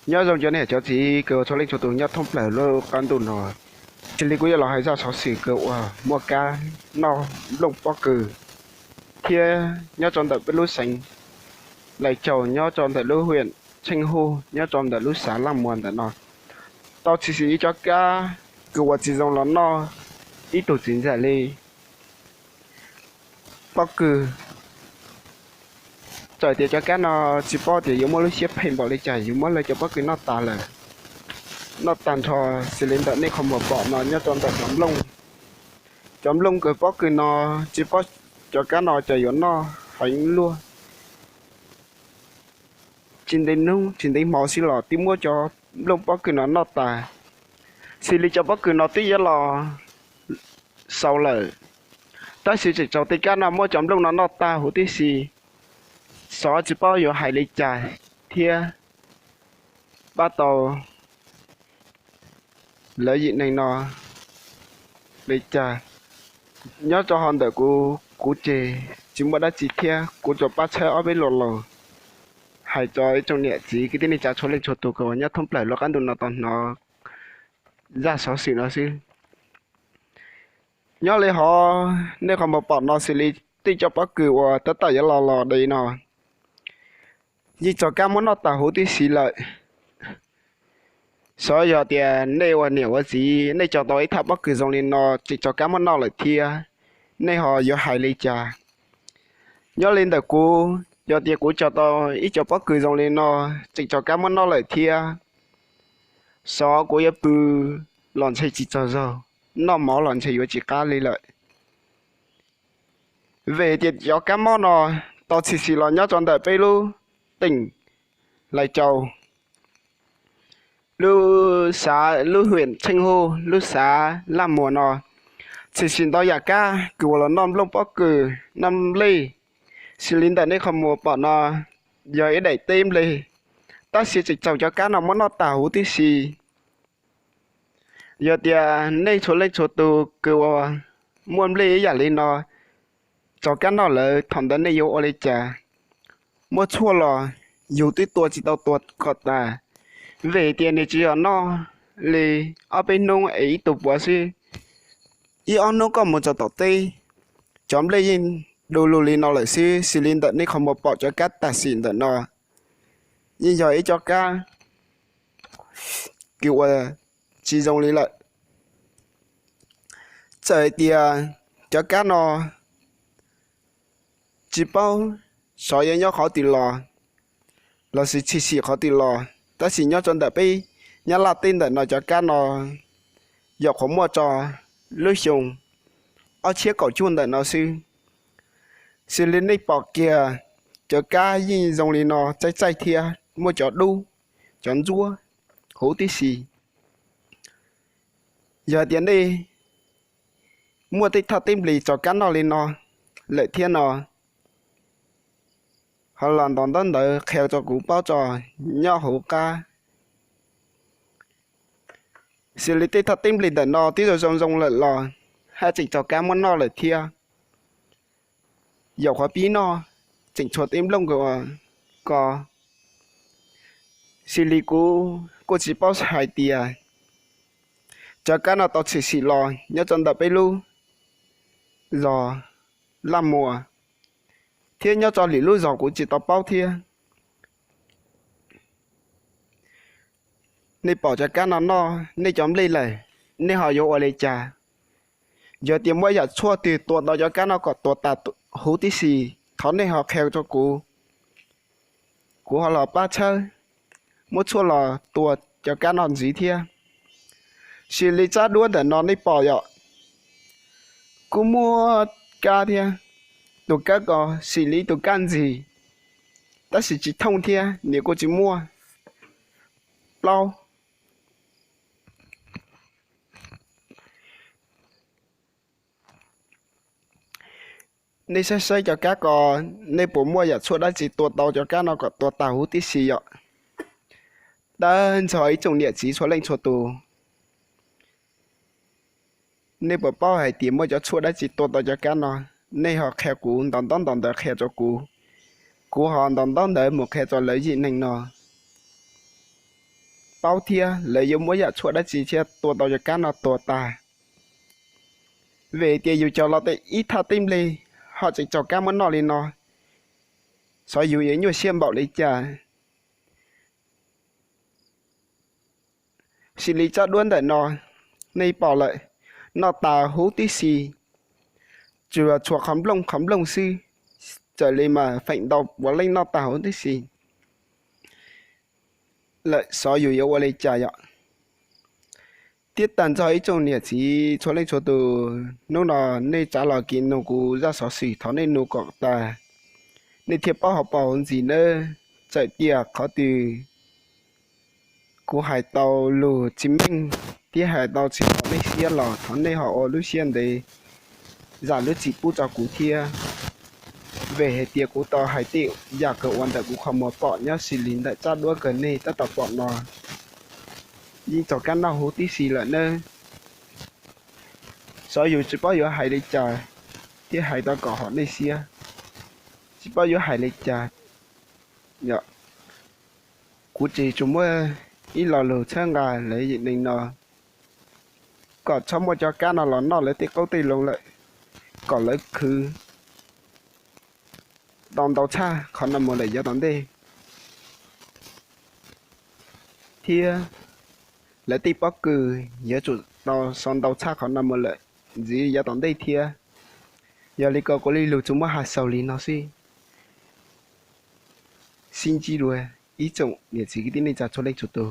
Nyob zoo cov niam cov txiv kws ua txhua leej txhua tus nyob thoob plawg lub qab ntuj no. Txij li kuv yuav los hais zaj xov xwm kws uas muaj kab noj nplooj pob kws thiab nyob rau ntawm peb lub xeev Lais Caus, nyob rau ntawm lub hiam Tsheej Huj, nyob rau ntawm lub xav Laj Muas ntawm no, tau txhim xim ib cov kab kws uas tsis zoo los noj ib tug txiv ntxawm li pob kws. Txawm tias cov kab no tsis paub tias yuav muaj lub siab phem npaum li cas yuav muab lawv cov pob kws noj tas lawm, noj tag nrho. Xws li ntawm nej qhov muag pom no nyob rau ntawm cov nplooj, cov nplooj kws pob kws no, tsis paub cov kab no ces yuav noj heev luaj, tsis ntev hnub tsis ntev hmo xwb los twb muab cov nplooj pob kws no noj tas. Xws li cov pob kws no twb yuav los xaus lawm, tab sis tseem tsaus tej kab no muab cov nplooj no noj tag huv tib si. Xyov tsis paub yuav hais li cas thiab pab tau lawv yim neeg no li cas. Nyob rau hauv ntawm kuv, kuv ces tsis muaj dab tsi thiab, kuv tsuas pab txhawb ob peb lo lus hais rau ib tsoom niam txiv kwv tij neej tsa txhua leej txhua tus kws uas nyob thoob plawg lub qab ntuj no tau hnov zaj xov xwm no xwb. Nyob li hov nej qhov muag pom no xws li tej cov pob kws uas tab tom yuav los los dev no yeej tsaus kab muab noj tas huv tib si lawm. Xyov yog tias nej ua niam ua txiv nej cog tau ib thaj pob kws zoo li no tseem tsaus kab muab noj lawm thiab, nej ho yuav hais li cas? Nyob li ntawm kuv, yog tias kuv cog tau ib co pob kws zoo li no tseem tsaus kab muab noj lawm thiab, xyov kuv yuav pw los ntshe tsis tsaug zog, noj mov los ntshe yuav tsis qab li lawm. Vim tias cov kab mob no tau txhim xim los nyob rau ntawm peb lub teem Lais Caus, lub xav, lub hiam Tsheej Huj, lub xav Laj Muas no, txhim xim ntau yam kab kws uas los noj nplooj pob kws, noj nplej. Xws li ntawm nej qhov muag pom no yog ib daim teb nplej, tab sis tseem tsaus cov kab no muab noj tas huv tib si. Yog tias nej txhua leej txhua tus kws uas muaj nplej ib yam li no tsaus kab noj lawm, thaum ntawd nej yuav ua li cas? Muab tshuaj los yus twb tua tsis tau tua kom tas, vim tias nws tsis yog noj li ob peb hnub es ib tug puav xwb. Ib ob hnub koj mus txog tom teb, cov nplej yeej du lug li no lawm xwb. Xws li ntawm nej qhov muag pom cov kab tam sim ntawm no yeej yog ib co kab kws uas tsis zoo li lawm. Txawm hais tias cov kab no tsis paub xyov yuav nyob qhov twg los, lossis txhim xim qhov twg los, tab sis nyob rau ntawm peb Nyab Laj teb ntawm no cov kab no yog qhuav muaj tso lub xyoo ob txhiab kaum cuaj ntawm no xwb. Xws li nej pom kiag, cov kab yeej zoo li no txaij txaij thiab muaj cov dub, cov ntsuab huv tib si. Yog tias nej muaj tej thaj teb nplis tsaus kab noj li no lawm thiab no, ho los ntaus ntaub ntawv qhia rau kuv paub tso nyob hauv qab. Xws li tej thaj teb nplis ntawm no twb zoo zoo zoo lawm los haj tseem tsaus kab muab noj lawm thiab. Yaum qhov pib noj tseem tshuav tej nplooj ko. Xws li kuv kuj tsis paub hais tias cov kab no tau txhim xim los nyob rau ntawm peb lub zos Laj Muas thiab nyob rau lwm lub zos kuv tsis tau paub thiab. Nej pom cov kab no noj nej cov nplej lawm, nej ho yuav ua li cas? Yog tias muaj yam tshuaj twg tua tau cov kab no kom tuag tas huv tib si, thov nej ho qhia rau kuv, kuv ho los pab txhawb muab tshuaj los tua cov kab no ntxiv thiab. Xws li tsab duab ntawm no nej pom yom, kuj muaj kab thiab. Tus kab ko xws li tus kab ntxig, tab sis tsis thooj thiab nws kuj tsis muaj plaub. Nej saib saib cov kab ko, nej puas muaj yam tshuaj dab tsi tua tau cov kab no kom tuag tas huv tib si yom? Tag nrho ib tsoom niam txiv txhua leej txhua tus, nej puas paub hais tias muaj cov tshuaj dab tsi tua tau cov kab no? Nej ho qhia kuv, ntaus ntaub ntaus ntawv qhia rau kuv, kuv ho ntaus ntaub ntawv mus qhia rau lawv yim neeg no. paub thiab lawv yuav muab yam tshuaj dab tsi thiaj tua tau cov kab no tuag tag. Vim tias yus cog los tej ib thaj teb npleg ho tseem tso kab muab noj li no, xyov yus yuav nyuaj siab npaum li cas. Xws li tsab duab ntawm no, nej pom lawm, noj tas huv tib si, tsuas tshuav qhov nplooj qhov nplooj xwb, txawm li mas feem ntau puav leej noj tas huv tib si lawm, xyov yus yuav ua li cas yom. Thiab tag nrho ib tsoom niam txiv txhua leej txhua tus, hnub no nej tsav los kev nug kuv zaj xov xwm, thov nej nug kom tas, nej thiaj paub hauv paus ntxiv nawb. Txawm tias qhov twg kuv hais tau lus tsis meej thiab hais tau tsis haum nej siab los thov nej ho ua lub siab ntev zam lub txim pub rau kuv thiab. Vim hais tias kuv tau hais tej yam kawg uas ntawm kuv qhov muag pom nyob xws li ntawm tsab duab kawg nej tab tom pom no, yeej tso kab noj huv tib si lawm nawb. Xyov yus tsis paub yuav hais li cas thiaj hais tau kom haum nej siab, tsis paub yuav hais li cas. Kuv tseem tsuas muaj ib lo lus txhawb nqa lawv yim neeg no, kom txhob muaj cov kab no los noj lawv tej qoob tej loo lawm, kom lawv khwv tau ntau tshaj qhov no mus lawm yav tom ntej, thiab lawv tej pob kws yuav tsum tau so ntau tshaj qhov no mus lawm ntxiv yav tom ntej thiab. Yog li ko kuv li lus tsuas muab hais xaus li no xwb. Sib ntsib dua ib tsoom niam txiv kwv tij neej tsa txhua leej txhua tus.